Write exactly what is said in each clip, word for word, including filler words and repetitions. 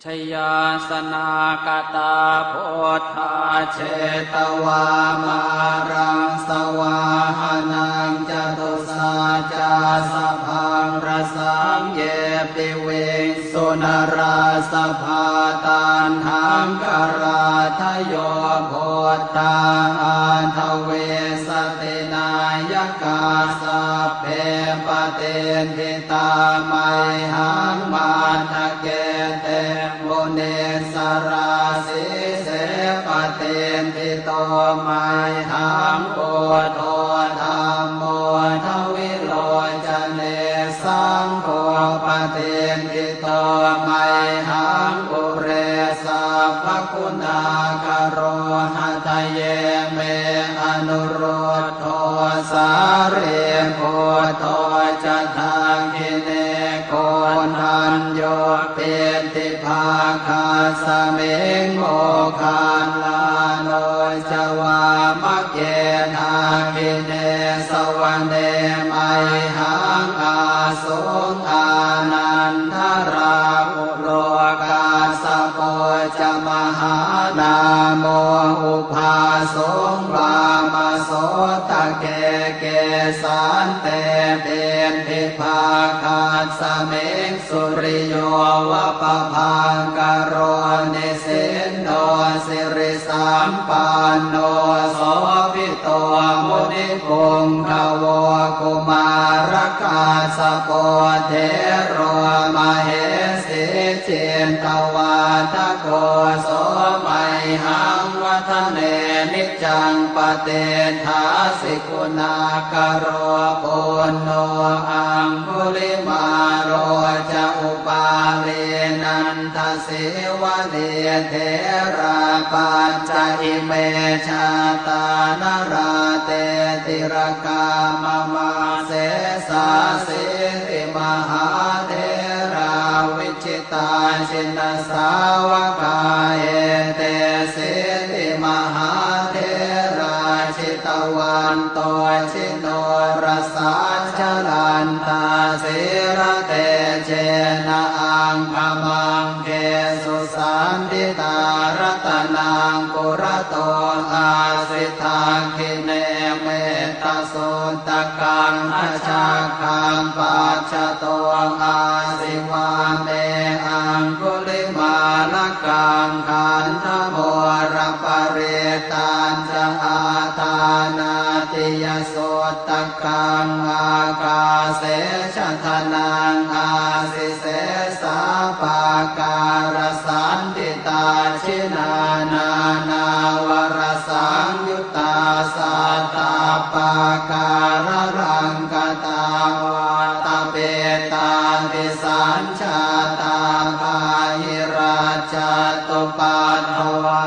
Jayāsanāgatā buddhā jetvā māraṃ savāhanaṃ, catusaccāsabhaṃ rasaṃ ye piviṃsu narāsabhā. Taṇhaṅkarādayo buddhā aṭṭhavīsati nāyakā, sabbe patiṭṭhi tā mayhaṃ matthake te munissarā. Sīse patiṭṭhito mayhaṃ buddho dhammo dvilocane, saṅgho patiṭṭhito mayhaṃ ure sabbaguṇākaro. Hadaye me anurud dho sārīputto ca dakkhiṇe, koṇḍañño piṭṭhibhāgasmiṃ moggallāno ca vāmake. Dakkhiṇe savane mayhaṃ āsuṃ ānandarāhu lo, kassapo ca mahānāmo ubhāsuṃ vāmasotake. Kesante piṭṭhibhāgasmiṃ suriyo va pabhaṅkaro, nisinno sirisampanno sobhi to munipuṅgavo. Kumārakassapo thero mahesī cittavādako, so mayhaṃ vadane niccaṃ patiṭṭhāsi guṇākaro. Puṇṇo aṅgulimālo ca upālī nanda sīvalī, therā pañca ime jātā nalāṭe tilakā mama. Sesāsīti mahātherā vijitā jinasāvakā, etesīti mahātherā jitavanto jinorasā, jalantā sīlatejena aṅgamaṅ gesu saṇṭhitā. Ratanaṃ purato āsi dakkhiṇe mettasuttakaṃ, dhajaggaṃ pacchato āsi vāme aṅgulimālakaṃ. Khandhamoraparittañca āṭānāṭiyasutta kaṃ, ākāse chadanaṃ āsi sesā pākārasaṇṭhitā. Jinā nānāvarasaṃyuttā sattappākāralaṅkatā, vātapittādisañ jātā bāhirajjhattupaddavā,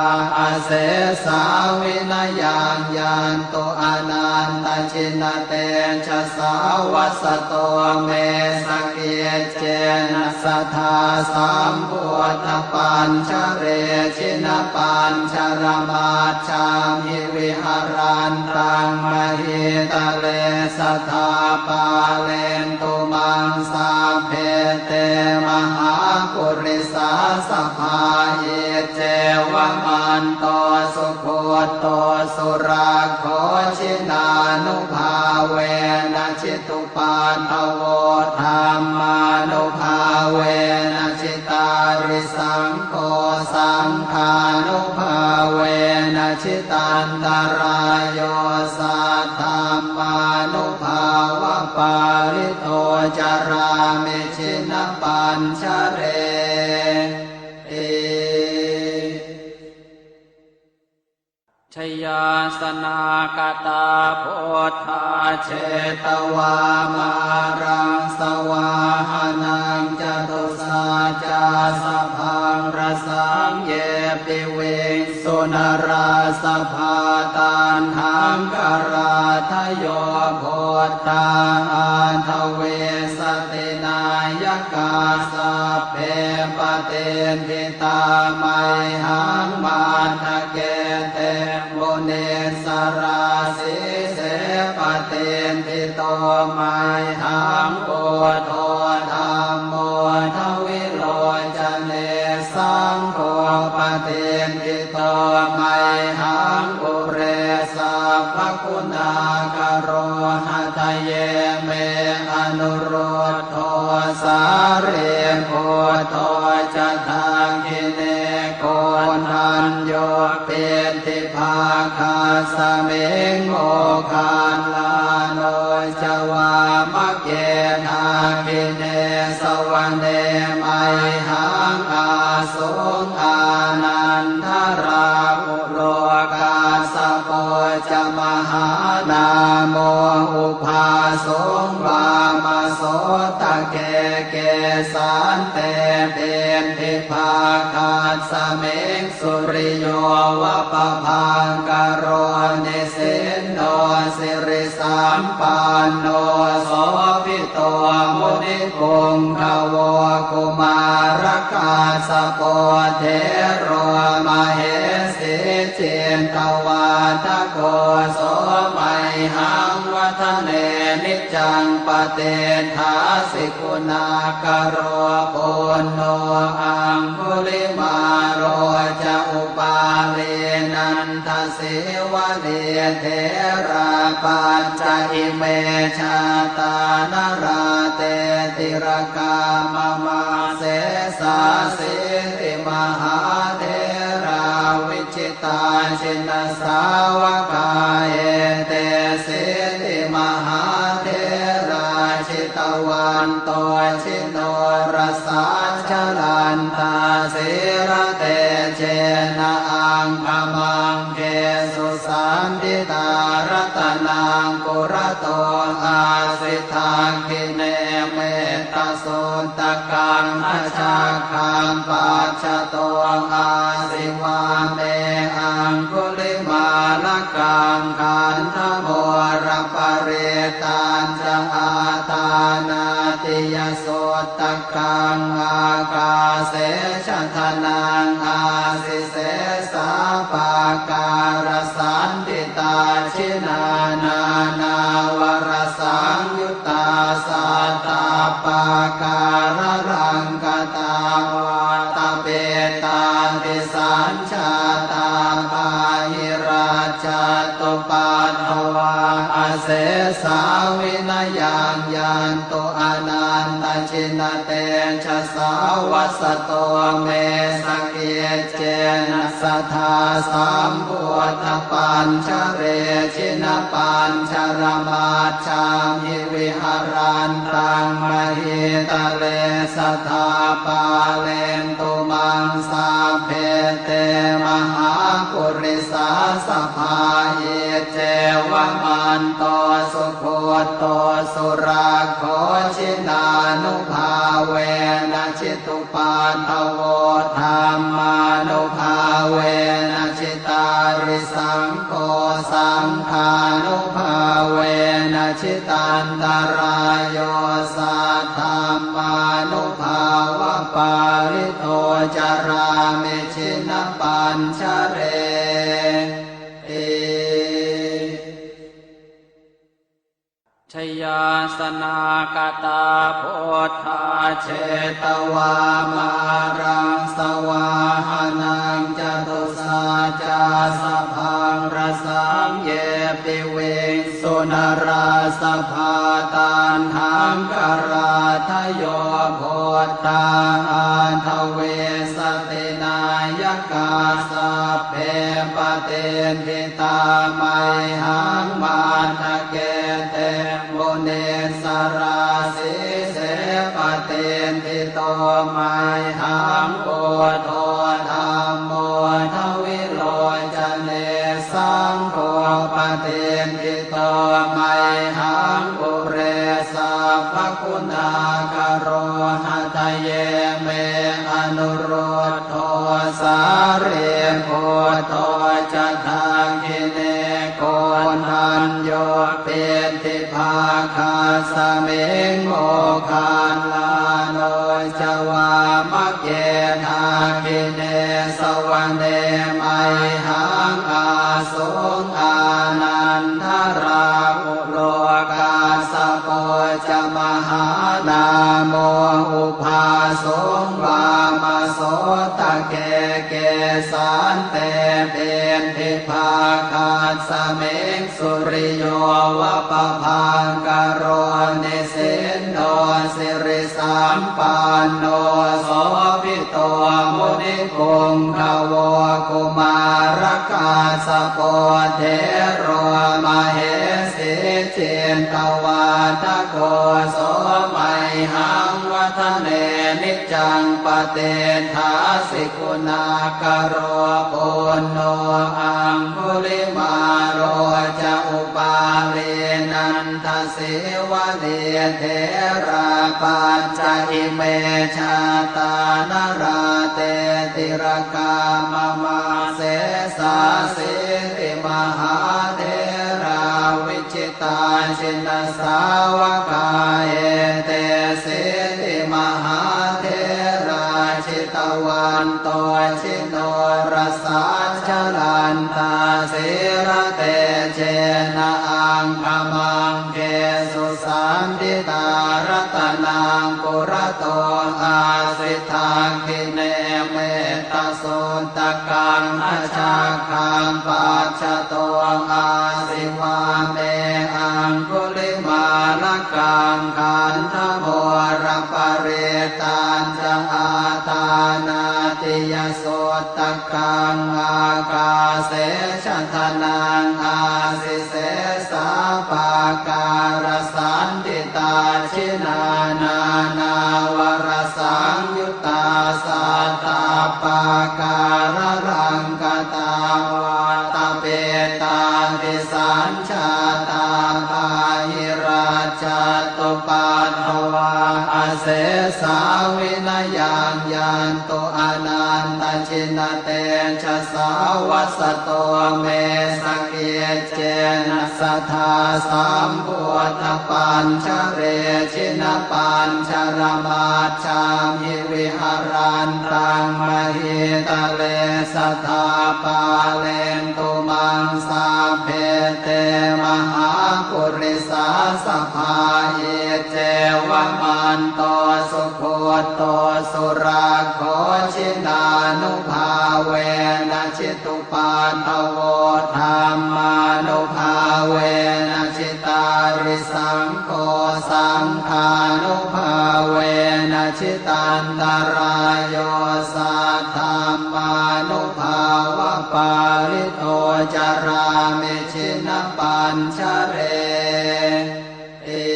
asesā vinayaṃ yantu anantajinatejasā. Vasato me sakiccena sadā sambuddhapañjare, jinapañjaramaj jhamhi viharantaṃ mahītale, sadā pālentu maṃ sabbe te mahāpurisāsabhā. Iccevamanto sugutto surakkho, jinānubhāvena jitu paddavo, dhammānubhāvena jitārisaṅgho, saṅghānubhāvena jitantarāyo, saddhammānubhāvapālito carāmi jinapañjareti. Jayāsanāgatā buddhā jetvā māraṃ savāhanaṃ, catusaccāsabhaṃ rasaṃ ye piviṃsu narāsabhā. Taṇhaṅkarādayo buddhā aṭṭhavīsati nāyakā, sabbe patiṭṭhi tā mayhaṃ matthake te munissarā. Sīse patiṭṭhito mayhaṃ buddho dhammo dvilocane, patiṭṭhito mayhaṃ ure sabbaguṇākaro. Hadaye me Anuruddho Sāriputto ca dakkhiṇe, Koṇḍañño piṭṭhibhāgasmiṃ Moggallāno ca vāmake. Dakkhiṇe savane mayhaṃ āsuṃ Ānandarāhulo, Kassapo ca Mahānāmo ubhāsuṃ vāmasotake. Kesante piṭṭhibhāgasmiṃ suriyo va pabhaṅkaro, nisinno sirisampanno Sobhito munipuṅgavo. Kumārakassapo thero mahesī cittavādako, so mayhaṃ vadane niccaṃ patiṭṭhāsi guṇākaro. Puṇṇo Aṅgulimālo ca Upālī Nandasīvalī, therā pañca ime jātā nalāṭe tilakā mama. Sesāsīti mahātherā vi jitā jinasāvakā, etesīti mahātherā jitavanto jinorasā, jalantā sīlatejena aṅgamaṅgesu saṇṭhitā. Ratanaṃ purato āsi dakkhiṇe metta suttakaṃ, dhajaggaṃ pacchato āsi vāme Aṅgulimālakaṃ. Khandhamoraparittañca Āṭānāṭiyasuttakaṃ, ākāse chadanaṃ āsi sesā pākārasaṇṭhitā. Jinānānāvarasaṃyu ttā sattappākāralaṅkatā, vātapittādisañjātā bāhirajjhattupaddavā, asesā vinayaṃ yantu anantajinatejasā. Vasato me sakic cena sadā sambuddhapañjare, jinapañjaramajjhamhi viharantaṃ mahītale, sadā pālentu maṃ sabbe te mahāpurisāsabhā. Iccevamanto sugutto surakkho, jinānubhāvena jitu paddavo, dhammānubhāvena jitārisaṅgho, saṅghānubhāvena jitantarāyo, saddhammānubhāvapālito carāmi jinapañjareti. Jayāsanāgatā buddhā jetvā māraṃ savāhanaṃ, catusaccāsabhaṃ rasaṃ ye piviṃsu narāsabhā. Taṇhaṅkarādayo buddhā aṭṭhavīsati nāyakā, sabbe patiṭṭhi tā mayhaṃ matthake te munissarā. Sīse patiṭṭhito mayhaṃ buddho dhammo dvilocane, saṅgho patiṭṭhito mayhaṃ ure sabbaguṇākaro. Hadaye me anurud dho sārīputto ca dakkhiṇe, koṇḍañño piṭṭhibhāgasmiṃ moggallāno ca vāmake. Dakkhiṇe savane mayhaṃ āsuṃ ānandarāhulo, kassapo ca mahānāmo ubhāsuṃ vāmasota ke kesante piṭṭhibhāgasmiṃ suriyo va pabhaṅkaro nisinno sirisampanno sobhito munipuṅgavo. Kumārakassapo thero mahesī cittavādako so mayhaṃ vadane niccaṃ patiṭṭhāsi guṇākaro. Puṇṇo aṅgulimālo ca upālī nandasīvalī therā pañca ime jātā nalāṭe tilakā mama. Sesāsīti mahātherā vijitā jinasāvakā etesīti mahātherā jitavanto jinorasā jalantā sīlatejena aṅgamaṅgesu saṇṭhitā. Ratanaṃ purato āsi dakkhiṇe metta suttakaṃ dhajaggaṃ pacchato āsi vāme aṅgulimālakaṃ. Khandhamoraparittañca āṭānāṭiyasuttakaṃ ākāse chadanaṃ āsi sesā pākārasaṇṭhitā. Jinā nānāvarasaṃyu ttā sattappākāralaṅkatā vātapittādisañjātā bāhirajjhattupaddavā asesā vinayaṃ yantu anantajinatejasā. Vasato me sakic cena sadā sambuddhapañjare jinapañjaramajjhamhi viharantaṃ mahītale sadā pālentu maṃ sabbe te mahāpurisāsabhā. Iccevamanto sugutto surakkho jinānubhāvena jitu paddavo dhammānubhāvena jitārisaṅgho saṅghānubhāvena jitantarāyo saddhammānubhāvapālito carāmi jinapañjareti.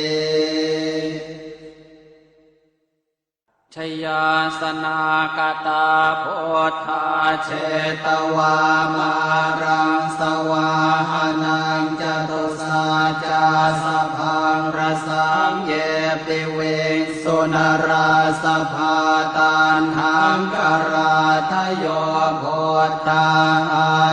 Jayāsanāgatā buddhā jetvā māraṃ savāhanaṃ catusaccāsabhaṃ rasaṃ ye piviṃsu narāsabhā. Taṇhaṅkarādayo buddhā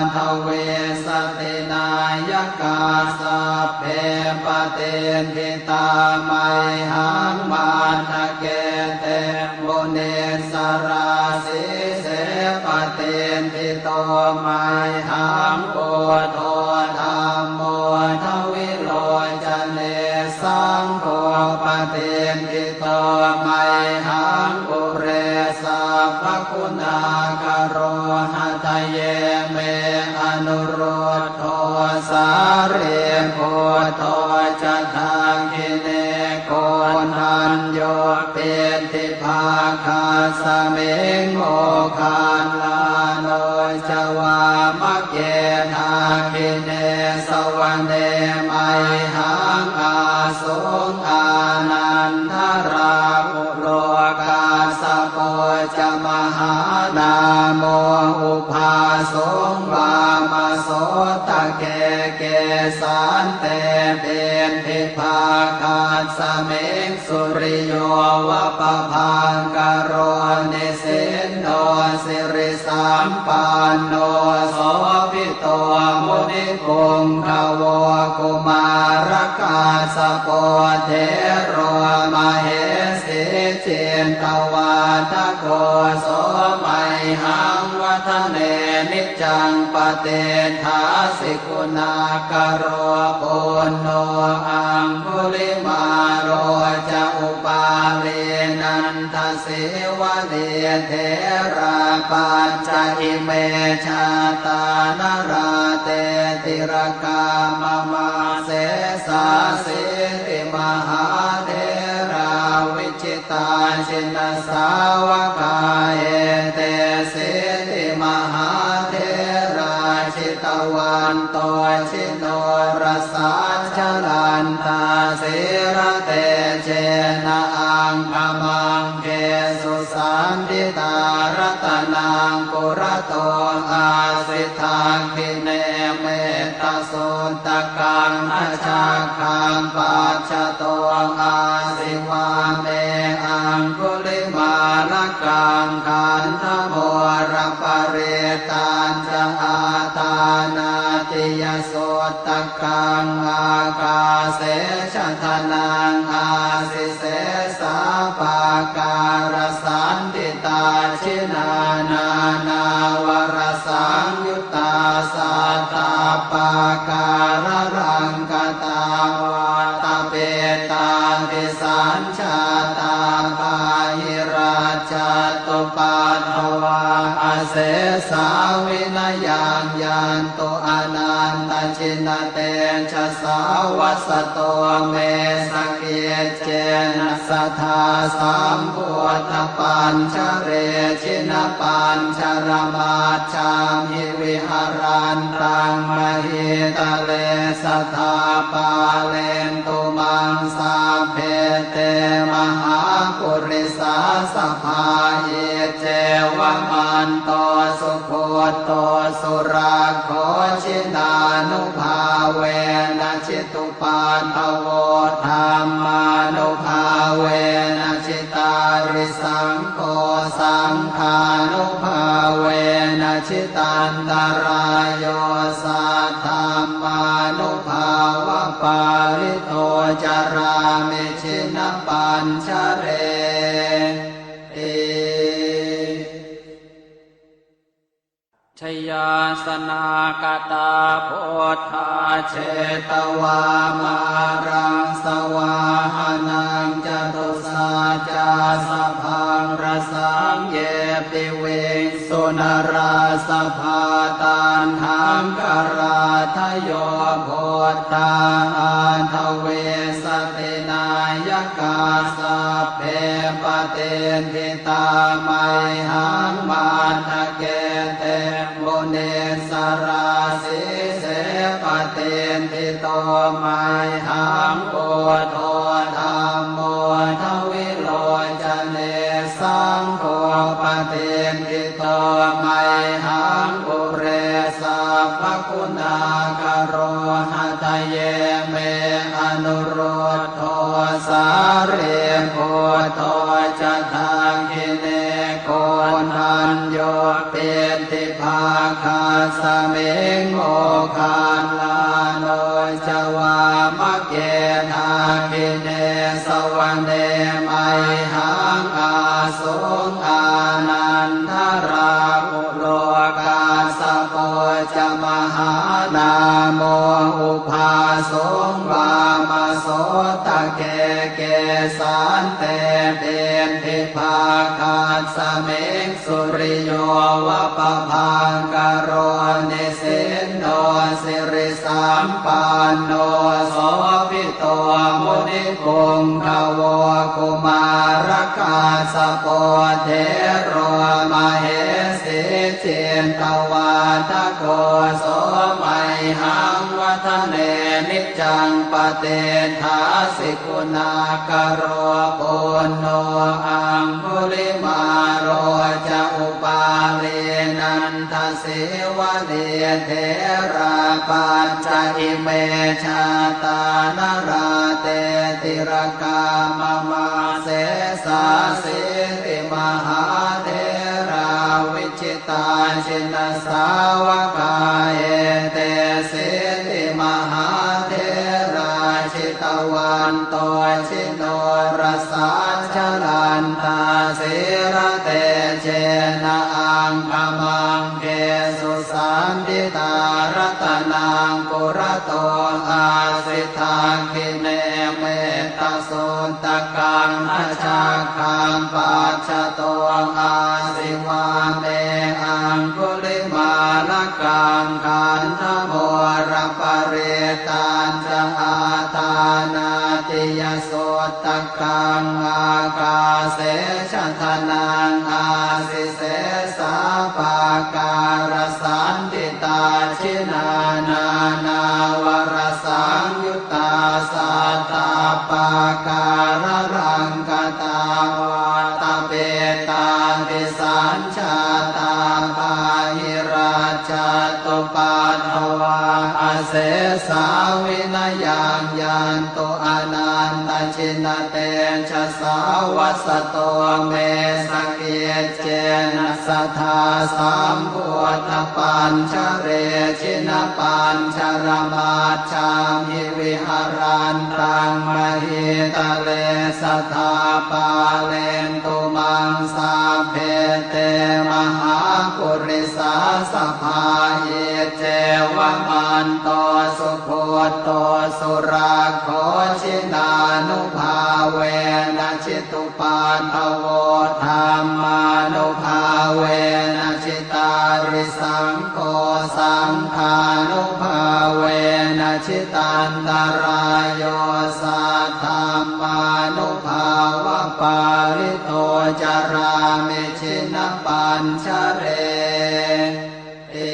aṭṭhavīsati nāyakā sabbe patiṭṭhi tā mayhaṃ matthake te munissarā. Sīse patiṭṭhito mayhaṃ buddho dhammo dvilocane saṅgho patiṭṭhito mayhaṃ ure sabbaguṇākaro. Hadaye me anurud dho sārīputto ca dakkhiṇe koṇḍañño piṭṭhibhāgasmiṃ moggallāno ca vāmake. Dakkhiṇe savane mayhaṃ āsuṃ ānandarāhu lo kassapo ca mahānāmo ubhāsuṃ vāmasotake. Kesante piṭṭhibhāgasmiṃ suriyo va pabhaṅkaro nisinno siri sampanno sobhito munipuṅgavo. Kumārakassapo thero mahesī cittavādako so mayhaṃ vadane niccaṃ patiṭṭhāsi guṇākaro. Puṇṇo aṅgulimālo ca upālī nanda sīvalī therā Pañca ime jātā nalāṭe tilakā mama. Sesāsīti mahātherā vijitā jinasāvakā, etesīti mahātherā jitavanto jinorasā, jalantā sīlatejena aṅgamaṅgesu saṇṭhitā. Ratanaṃ purato āsi dakkhiṇe mettasuttakaṃ, dhajaggaṃ pacchato āsi vāme aṅgulimālakaṃ. Khandhamoraparittañca āṭānāṭiyasutta kaṃ, ākāse chadanaṃ āsi sesā pākārasaṇṭhitā. Jinā nānāvarasaṃyuttā sattappākāralaṅkatā, vātapittādisañ jātā bāhirajjhattupaddavā, asesā vinayaṃ yantu anantajinatejasā. Vasato me sakiccena sadā sambuddhapañjare, jinapañjaramaj jhamhi viharantaṃ mahītale, sadā pālentu maṃ sabbe te mahāpurisāsabhā. Iccevamanto sugutto surakkho, jinānubhāvena jitu paddavo, dhammānubhāvena jitārisaṅgho, saṅghānubhāvena jitantarāyo, saddhammānubhāvapālito carāmi jinapañjareti. Jayāsanākatā buddhā jetvā māraṃ savāhanaṃ, catusaccāsabhaṃ rasaṃ ye piviṃsu narāsabhā. Taṇhaṅkarādayo buddhā aṭṭhavīsati nāyakā, sabbe patiṭṭhi tā mayhaṃ matthake te munissarā. Sīse patiṭṭhito mayhaṃ buddho dhammo dvilocane, saṅgho patiṭṭhito mayhaṃ ure sabbaguṇākaro. Hadaye me anurud dho sārīputto ca dakkhiṇe, koṇḍañño piṭṭhibhāgasmiṃ moggallāno ca vāmake. Dakkhiṇe savane mayhaṃ āsuṃ ānandarāhu lo, kassapo ca mahānāmo ubhāsuṃ vāmasotake. Kesante piṭṭhibhāgasmiṃ suriyo va pabhaṅkaro, nisinno sirisampanno sobhi to munipuṅgavo. Kumārakassapo thero mahesī cittavādako, so mayhaṃ vadane niccaṃ patiṭṭhāsi guṇākaro. Puṇṇo aṅgulimālo ca upālī nanda sīvalī, therā pañca ime jātā nalāṭe tilakā mama. Sesāsīti mahātherā vijitā jinasāvakā, etesīti mahātherā jitavanto jinorasā, jalantā sīlatejena aṅgamaṅ gesu saṇṭhitā. Ratanaṃ purato āsi dakkhiṇe mettasuttakaṃ, dhajaggaṃ pacchato āsi vāme Bāhirajjhattupaddavā asesā vinayaṃ yantu, anantajinatejasā vasato me sakiccena sadā sambuddhapañjare. Jinapañjaramaj jhamhi viharantaṃ mahītale, sadā pālentu maṃ sabbe te mahāpurisāsabhā. Iccevamanto sugutto surakkho, jinānubhāvena jitu paddavo, dhammānubhāvena jitārisaṅgho, saṅghānubhāvena jitantarāyo, saddhammānubhāvapālito carāmi jinapañjareti.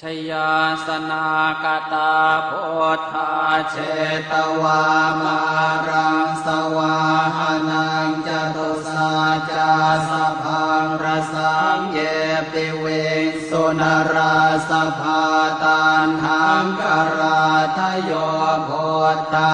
Jayāsanākatā buddhā jetvā māraṃ savāhanaṃ, catusaccāsabhaṃ rasaṃ ye piviṃsu narāsabhā. Taṇhaṅkarādayo buddhā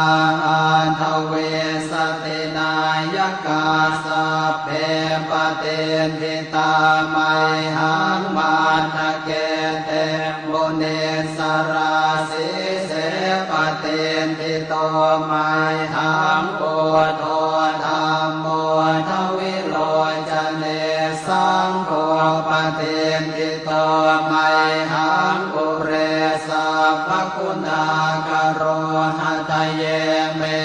aṭṭhavīsati nāyakā, sabbe patiṭṭhi tā mayhaṃ matthake te munissarā. Sīse patiṭṭhito mayhaṃ buddho dhammo dvilocane, saṅgho patiṭṭhito mayhaṃ ure sabbaguṇākaro. Hadaye me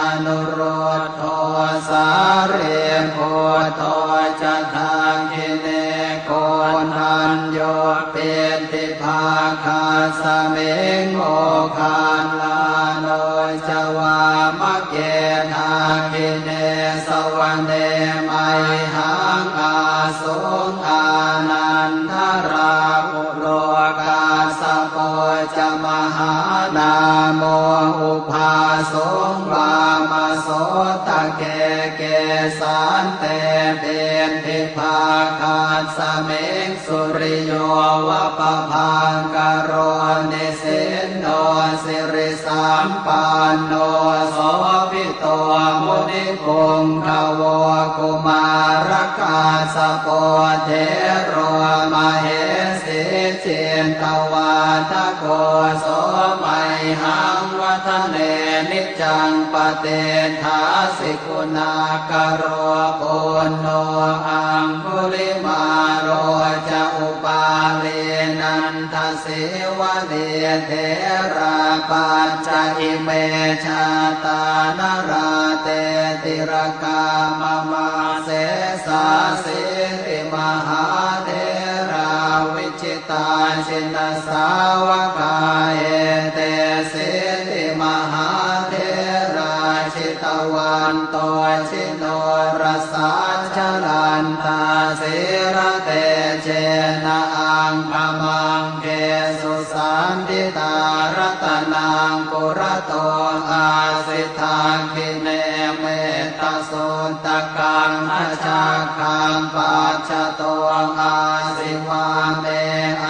anurud dho sārīputto ca dakkhiṇe, koṇḍañño piṭṭhibhāgasmiṃ moggallāno ca vāmake. Dakkhiṇe savane mayhaṃ āsuṃ ānandarāhu lo, kassapo ca mahānāmo ubhāsuṃ vāmasotake. Kesante piṭṭhibhāgasmiṃ suriyo va pabhaṅkaro, nisinno sirisampanno sobhi to munipuṅgavo. Kumārakassapo thero mahesī cittavādako, so mayhaṃ vadane niccaṃ patiṭṭhāsi guṇākaro. Puṇṇo aṅgulimālo ca upālī nanda sīvalī, therā pañca ime jātā nalāṭe tilakā mama. Sesāsīti mahātherā vijitā jinasāvakā, etesīti mahātherā jitavanto ji norasā, jalantā sīlatejena aṅgamaṅgesu saṇṭhitā. Ratanaṃ purato āsi dakkhiṇe mettasuttakaṃ, dhajaggaṃ pacchato āsi vāme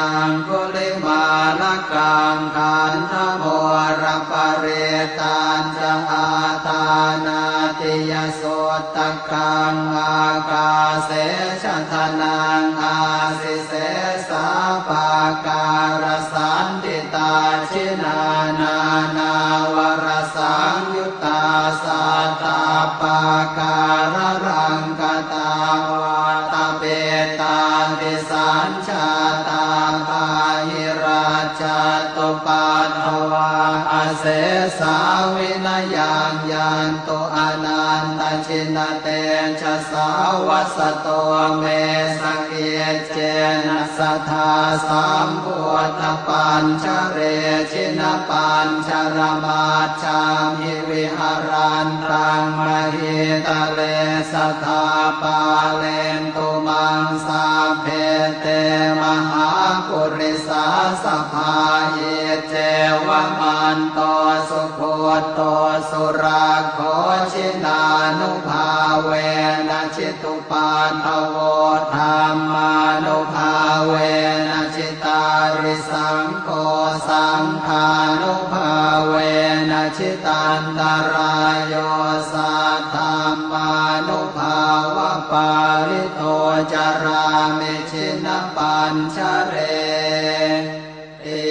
aṅgulimālakaṃ. Khandhamoraparittañ ca āṭānāṭiyasuttakaṃ, ākāse chadanaṃ āsi sesā pākārasaṇṭhitā. Jinā nānāvarasaṃyuttā sattappākāralaṅkatā, vātapittādisañ jātā bāhirajjhattupaddavā, asesā vinayaṃ yantu anantajinatejasā. Vasato me sakiccena sadā sambuddhapañjare, jinapañjaramaj jhamhi viharantaṃ mahītale, sadā pālentu maṃ sabbe te mahāpurisāsabhā. Iccevamanto sugutto surakkho, jinānubhāvena ji hetupaddavo dhammānubhāvena jitārisaṅgho saṅghānubhāvena jitantarāyo saddhammānubhāvapālito carāmi jinapañjareti.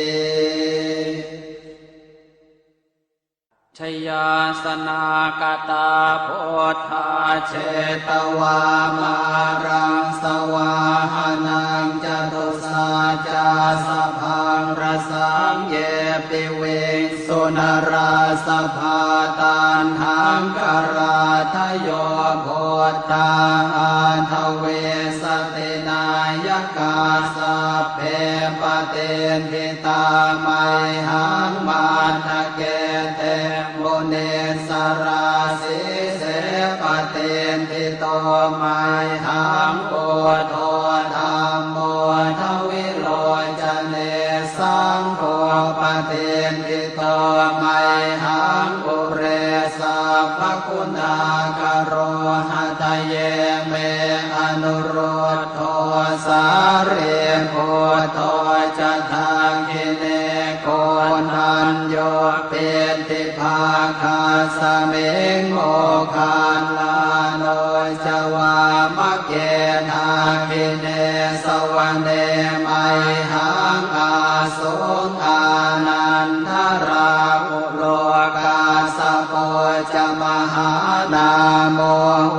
Jayāsanākatā buddhā jetvā māraṃ savāhanaṃ catusaccāsabhaṃ rasaṃ ye piviṃsu narāsabhā. Taṇhaṅkarādayo buddhā aṭṭhavīsati nāyakā sabbe patiṭṭhi tā mayhaṃ matthake te munissarā. Sīse patiṭṭhito mayhaṃ buddho dhammo dvilocane saṅgho patiṭṭhito mayhaṃ ure sabbaguṇākaro. Hadaye me anurud dho sārīputto ca dakkhiṇe koṇḍañño piṭṭhibhāgasmiṃ moggallāno ca vāmake. Dakkhiṇe savane mayhaṃ āsuṃ ānandarāhulo kassapo ca mahānāmo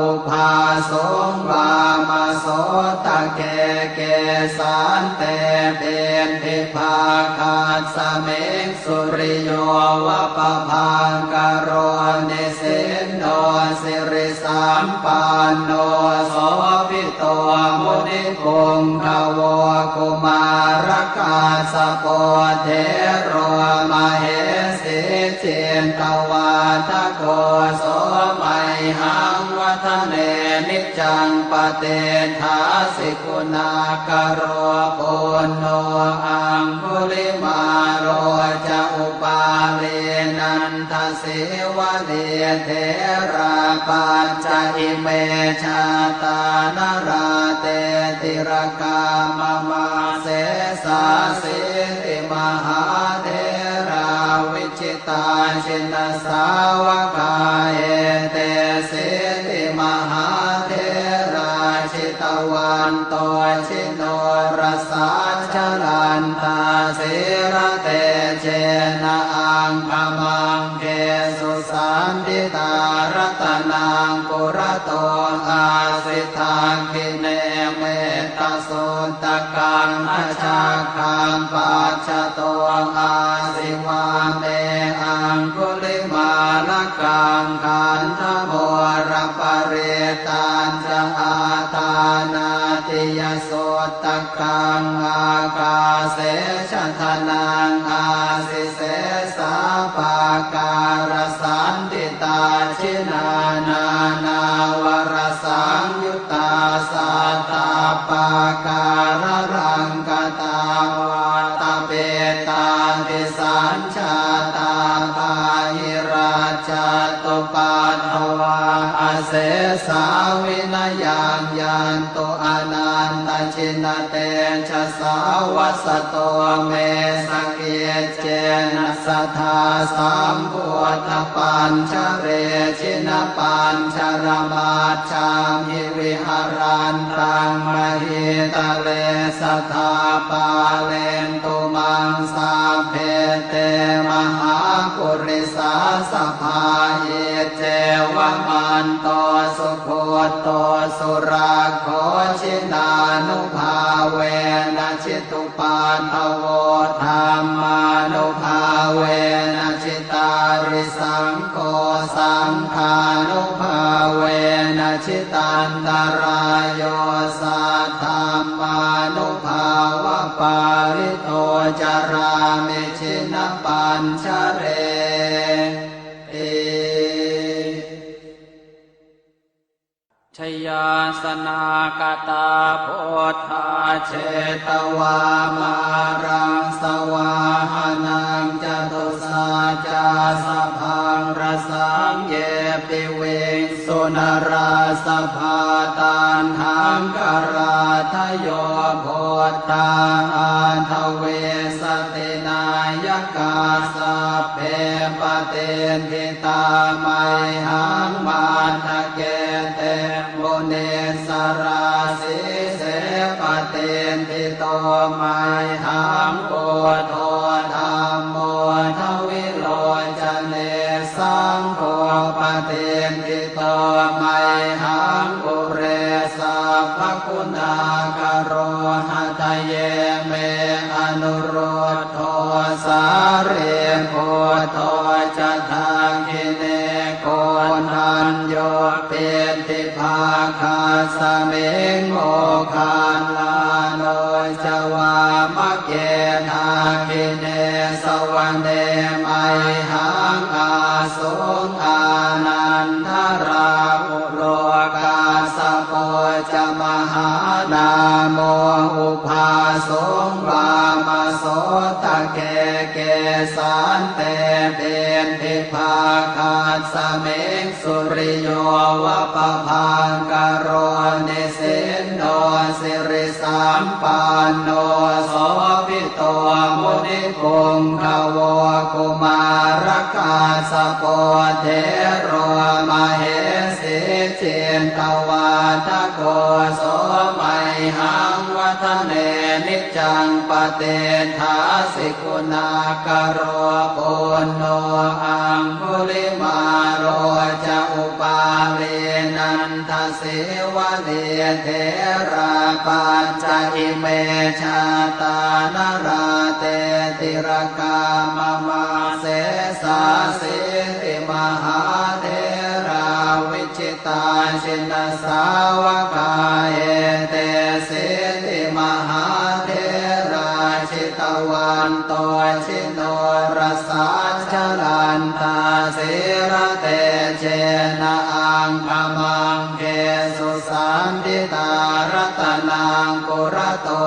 ubhāsuṃ vāmasotake. Kesante piṭṭhibhāgasmiṃ suriyo va pabhaṅkaro nisinno sirisampanno sobhi to munipuṅgavo. Kumārakassapo thero mahesī cittavādako so mayhaṃ vadane niccaṃ patiṭṭhāsi guṇākaro. Puṇṇo aṅgulimālo ca upālī nanda sīvalī therā pañca ime jātā nalāṭe tilakā mama. Sesāsīti mahātherā vijitā jinasāvakā etesīti mahātherā jitavanto ji norasā jalantā sīlatejena aṅgamaṅgesu saṇṭhitā. Ratanaṃ purato āsi dakkhiṇe mettasuttakaṃ dhajaggaṃ pacchato āsi vāme aṅgulimālakaṃ. Khandhamoraparittañ ca āṭānāṭiyasuttakaṃ ākāse chadanaṃ āsi sesā pākārasaṇṭhitā. Jinā nānāvarasaṃyuttā sattappākāralaṅkatā vātapittādisañ jātā bāhirajjhattupaddavā asesā vinayaṃ yantu anantajinatejasā. Vasato me sakiccena sadā sambuddhapañjare jinapañjaramajjhamhi viharantaṃ mahītale sadā pālentu maṃ sabbe te mahāpurisāsabhā. Iccevamanto sugutto surakkho jinānubhāvena jitupaddavo dhammānubhāvena ji tārisaṅgho saṅghānubhāvena jitantarāyo saddhammānubhāvapālito carāmi jinapañjareti. Jayāsanākatā buddhā jetvā māraṃ savāhanaṃ catusaccāsabhaṃ rasaṃ ye piviṃsu narāsabhā. Taṇhaṅkarādayo buddhā aṭṭhavīsati nāyakā, sabbe patiṭṭhitā mayhaṃ matthake te munissarā. Sīse patiṭṭhito mayhaṃ buddho dhammo dvilocane, saṅgho patiṭṭhito mayhaṃ ure sabbaguṇākaro. Hadaye me anurud dho sārīputto ca dakkhiṇe, koṇḍañño piṭṭhibhāgasmiṃ moggallāno ca vāmake. Dakkhiṇe savane mayhaṃ ā suṃ ānandarāhulo, kassapo ca mahānāmo ubhāsuṃ vāmasotake. Kesante piṭṭhibhāgasmiṃ suriyo va pabhaṅkaro, nisinno siri sampanno sobhito munipuṅgavo. Kumārakassapo thero mahesī cittavādako, so mayhaṃ vadane niccaṃ patiṭṭhāsi guṇākaro. Puṇṇo aṅgulimālo ca upālī nanda sīvalī, therā pañca ime jātā nalāṭe tilakā mama. Sesāsīti mahātherā vijitā jinasāvakā, etesīti mahātherā jitavanto ji norasā, jalantā sīlatejena aṅgamaṅgesu saṇṭhitā. Ratanaṃ purato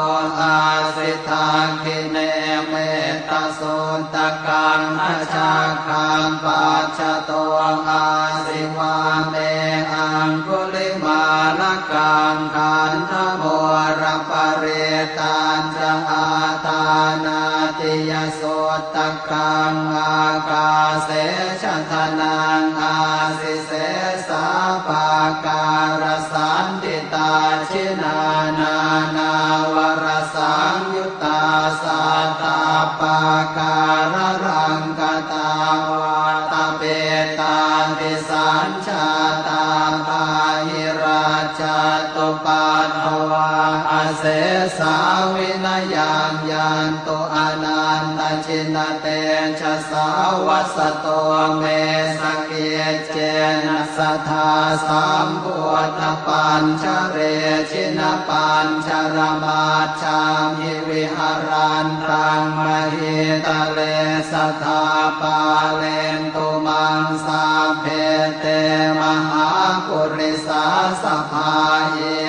āsi dakkhiṇe mettasuttakaṃ, dhajaggaṃ pacchato āsi vāme aṅgulimālakaṃ. Khandhamoraparittañ ca āṭānāṭiyasuttakaṃ, ākāse chadanaṃ āsi sesā pākārasaṇṭhitā. Jinā nānāvarasaṃyuttā sattappākāralaṅkatā, vātapittādisañ jātā bāhirajjhattupaddavā, asesā vinayaṃ yantu anantajinatejasā. Vasato me sakiccena sadā sambuddhapañjare, jinapañjaramaj jhamhi viharantaṃ mahītale, sadā pālentu maṃ sabbe te mahāpurisāsabhā.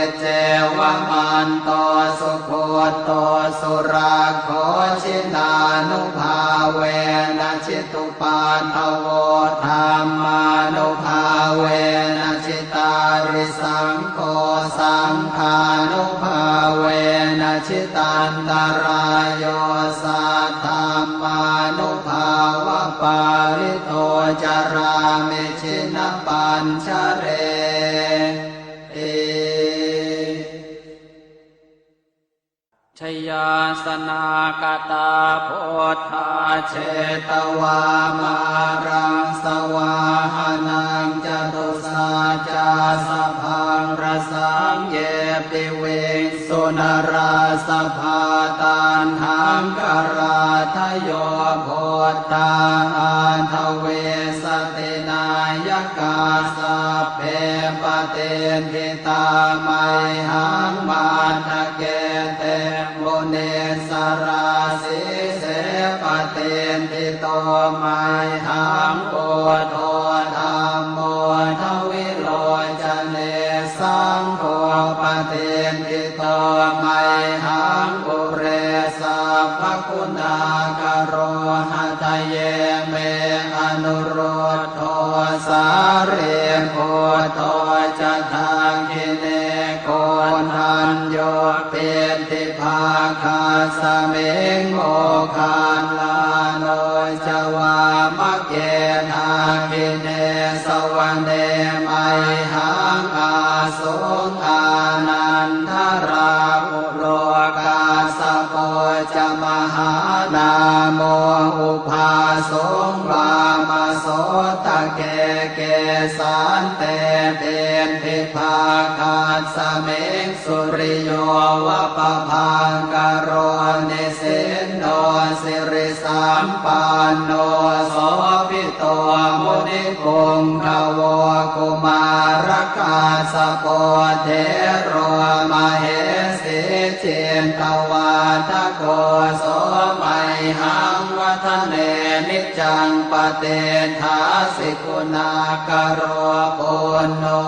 Iccevamanto sugutto surakkho, jinānubhāvena jitu paddavo, dhammānubhāvena jitārisaṅgho, saṅghānubhāvena jitantarāyo, saddhammānubhāvapālito carāmi jinapañjareti. Jayāsanākatā buddhā jetvā māraṃ savāhanaṃ, catusaccāsabhaṃ rasaṃ ye piviṃsu narāsabhā. Taṇhaṅkarādayo buddhā aṭṭhavīsati nāyakā, sabbe patiṭṭhi tā mayhaṃ matthake te munissarā. Sīse patiṭṭhito mayhaṃ buddho dhammo dvilocane, saṅgho patiṭṭhito mayhaṃ ure sabbaguṇākaro. Hadaye me anurud dho sārīputto Koṇḍañño piṭṭhibhāgasmiṃ moggallāno ca vāmake. Dakkhiṇe savane mayhaṃ āsuṃ ānandarāhulo, kassapo ca mahānāmo ubhāsuṃ vāmasotake. Kesante piṭṭhibhāgasmiṃ suriyo va pabhaṅkaro, nisinno sirisampanno sobhito munipuṅgavo. Kumārakassapo thero mahesī cittavādako, so mayhaṃ vadane niccaṃ patiṭṭhāsi guṇākaro. Puṇṇo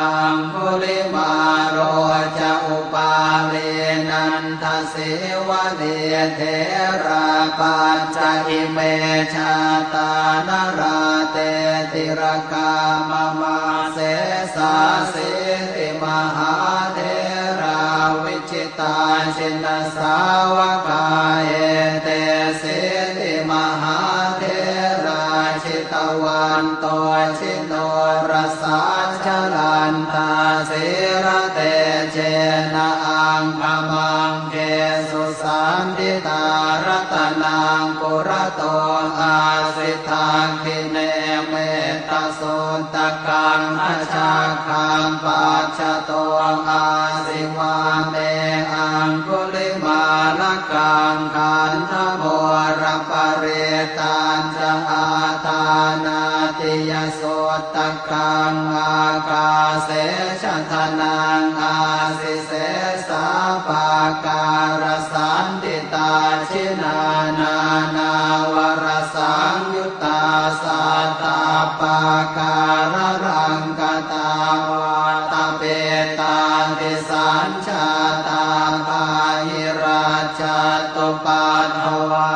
aṅgulimālo ca upālī nandasīvalī, therā pañca ime jātā nalāṭe tilakā mama. Sesāsīti mahātherā vi jitā jinasāvakā, etesīti mahātherā jitavanto jinorasā, jalantā sīlatejena aṅgamaṅgesu saṇṭhitā. Ratanaṃ purato āsi dakkhiṇe metta suttakaṃ, dhajaggaṃ pacchato āsi vāme aṅgulimālakaṃ. Khandhamoraparittañca āṭānāṭiyasuttakaṃ, ākāse chadanaṃ āsi sesā pākārasaṇṭhitā. Jinā nānāvarasaṃyu ttā sattappākāralaṅkatā, vātapittādisañjātā bāhirajjhattupaddavā,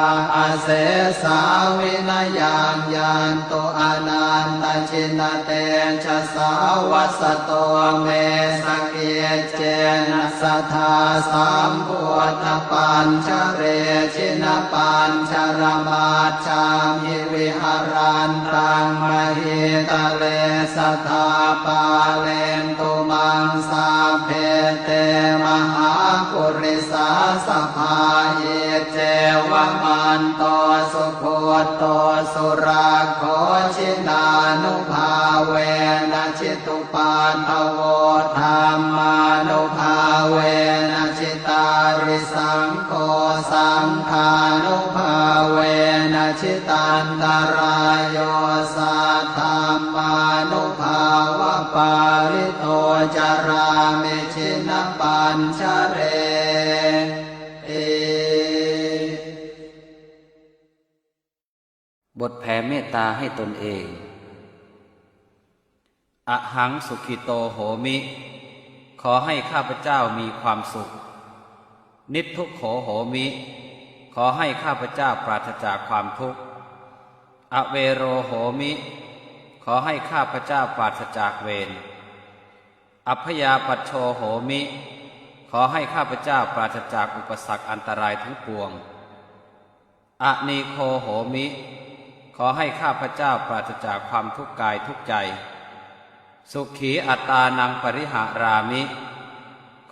asesā vinayaṃ yantu anantajinatejasā. Vasato me sakiccena sadā sambuddhapañjare, jinapañjaramaj jhamhi viharantaṃ mahītale, sadā pālentu maṃ sabbe te mahāpurisāsabhā. Iccevamanto sugutto surakkho, jinānubhāvena jitu paddavo, dhammānubhāvena jitārisaṅgho, saṅghānubhāvena jitantarāyo, saddhammānubhāvapālito carāmi jinapañjareti. บทแผ่เมตตาให้ตนเอง Ahaṃ sukhito homi ขอให้ข้าพเจ้ามีความสุข Niddukkho homi ขอให้ข้าพเจ้าปราศจากความทุกข์ Avero homi ขอให้ข้าพเจ้าปราศจากเวร Abyāpajjho homi ขอให้ข้าพเจ้าปราศจากอุปสรรคอันตรายทั้งปวง Anīgho homi ขอให้ข้าพเจ้าปราศจากความทุกข์กายทุกข์ใจ Sukhī attānaṃ pariharāmi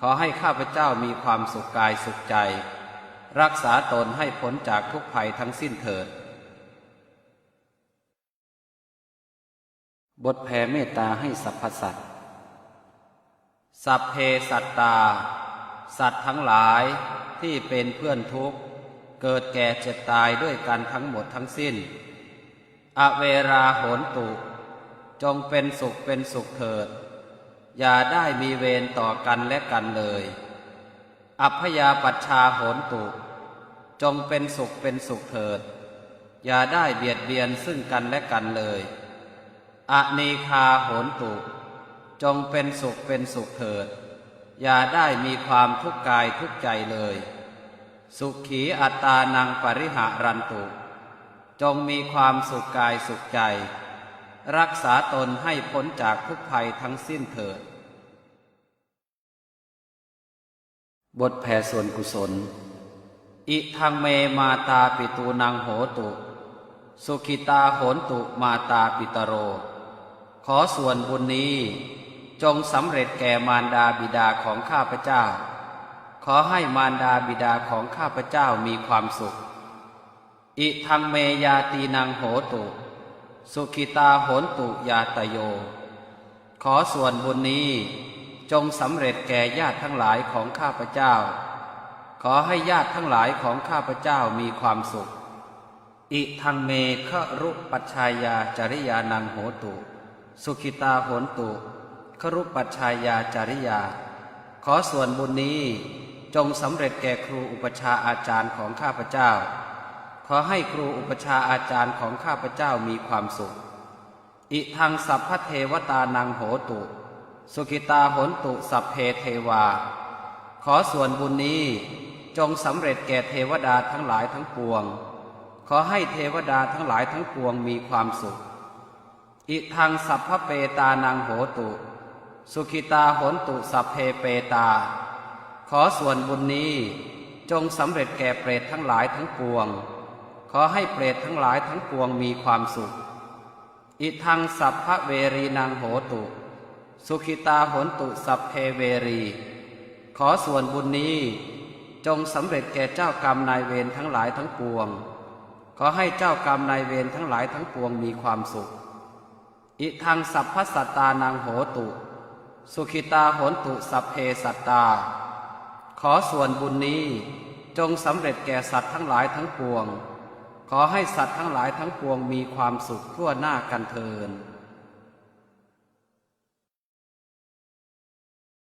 ขอให้ข้าพเจ้ามีความสุขกายสุขใจ รักษาตนให้พ้นจากทุกข์ภัยทั้งสิ้นเถิด บทแผ่เมตตาให้สรรพสัตว์ Sabbe sattā สัตว์ทั้งหลายที่เป็นเพื่อนทุกข์ เกิดแก่เจ็บตายด้วยกันทั้งหมดทั้งสิ้น Averā hontu จงเป็นสุขเป็นสุขเถิด อย่าได้มีเวรต่อกันและกันเลย Abyāpajjhā hontu จงเป็นสุขเป็นสุขเถิด อย่าได้เบียดเบียนซึ่งกันและกันเลย Anīghā hontu จงเป็นสุขเป็นสุขเถิด อย่าได้มีความทุกข์กายทุกข์ใจเลย Sukhī attānaṃ pariharantu จงมีความสุขกายสุขใจ รักษาตนให้พ้นจากทุกข์ภัยทั้งสิ้นเถิด บทแผ่ส่วนกุศล Idaṃ me mātāpitūnaṃ hotu, sukhitā hontu mātāpitaro. ขอส่วนบุญนี้จงสำเร็จแก่มารดาบิดาของข้าพเจ้า ขอให้มารดาบิดาของข้าพเจ้ามีความสุข Idaṃ me ñātīnaṃ hotu, sukhitā hontu ñātayo. ขอส่วนบุญนี้จงสำเร็จแก่ญาติทั้งหลายของข้าพเจ้า ขอให้ญาติทั้งหลายของข้าพเจ้ามีความสุข Idaṃ me garūpajjhāyācariyānaṃ hotu, sukhitā hontu garūpajjhāyācariyā. ขอส่วนบุญนี้จงสำเร็จแก่ครูอุปัชฌาย์อาจารย์ของข้าพเจ้า ขอให้ครูอุปัชฌาย์อาจารย์ของข้าพเจ้ามีความสุข Idaṃ sabbadevatānaṃ hotu, sukhitā hontu sabbe devā. ขอส่วนบุญนี้จงสำเร็จแก่เทวดาทั้งหลายทั้งปวง ขอให้เทวดาทั้งหลายทั้งปวงมีความสุข Idaṃ sabbapetānaṃ hotu, sukhitā hontu sabbe petā. ขอส่วนบุญนี้จงสำเร็จแก่เปรตทั้งหลายทั้งปวง ขอให้เปรตทั้งหลายทั้งปวงมีความสุข Idaṃ sabbaverīnaṃ hotu, sukhitā hontu sabbe verī. ขอส่วนบุญนี้จงสำเร็จแก่เจ้ากรรมนายเวรทั้งหลายทั้งปวง ขอให้เจ้ากรรมนายเวรทั้งหลายทั้งปวงมีความสุข Idaṃ sabbasattānaṃ hotu, sukhitā hontu sabbe sattā. ขอส่วนบุญนี้จงสำเร็จแก่สัตว์ทั้งหลายทั้งปวง ขอให้สัตว์ทั้งหลายทั้งปวงมีความสุขทั่วหน้ากันเทอญ